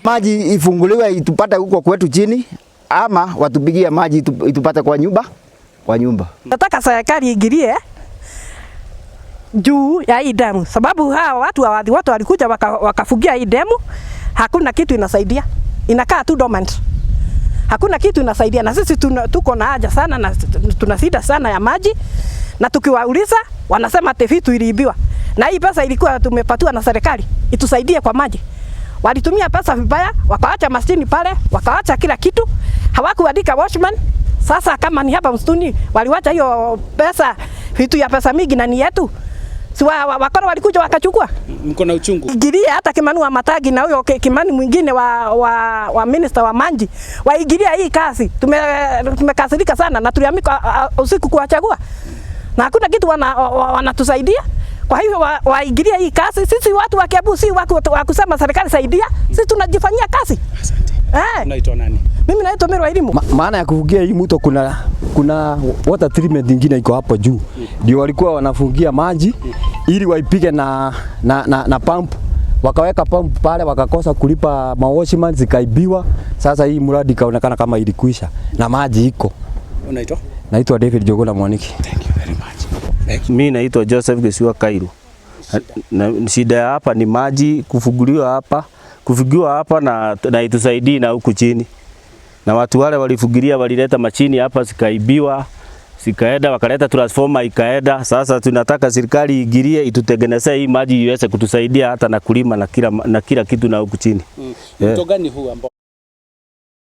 Maji ifunguliwe itupate huko kwetu chini, ama watupigie maji itupate kwa nyumba, kwa nyumba. Nataka serikali ingilie juu ya hii demu, sababu hawa watu wa watu walikuja wakafungia hii demu, hakuna kitu inasaidia, inakaa tu dormant, hakuna kitu inasaidia. Na sisi tuko na haja sana na tuna shida sana ya maji, na tukiwauliza wanasema ati vitu iliibiwa, na hii pesa ilikuwa tumepatiwa na serikali itusaidie kwa maji. Walitumia pesa vibaya, wakaacha mashini pale, wakaacha kila kitu, hawakuandika watchman. Sasa kama ni hapa msituni, waliwacha hiyo pesa, vitu ya pesa mingi na ni yetu. Si wakora walikuja wakachukua. Mko na uchungu. Ingilia hata Kimani Wamatangi na huyo Kimani mwingine wa minister wa maji waingilia hii kazi. Tumekasirika sana na tuliamka usiku kuwachagua na hakuna kitu wanatusaidia. Kwa hivyo waingilie hii kazi. Sisi watu wa Kiambu si wa kusema serikali saidia, sisi tunajifanyia kazi. Asante. Unaitwa nani? Mimi naitwa Mary Wairimu. Maana ya kufungia hii mto, kuna water treatment nyingine iko hapo juu, ndio walikuwa wanafungia maji ili waipige na pump. Wakaweka pump pale, wakakosa kulipa mawashman, zikaibiwa. Sasa hii mradi ikaonekana kama ilikwisha na maji iko. Unaitwa? Naitwa David Jogona Mwaniki. Thank you very much. Mi naitwa Joseph Gesiwa Kairu. Na shida ya hapa ni maji kufunguliwa hapa, kufungiwa hapa na itusaidii na huku chini. Na watu wale walifungilia walileta machini hapa zikaibiwa, zikaenda wakaleta transformer ikaenda. Sasa tunataka serikali iingilie itutengenezee hii maji iweze kutusaidia hata na kulima na kila kitu na huku chini. Mto gani huu ambao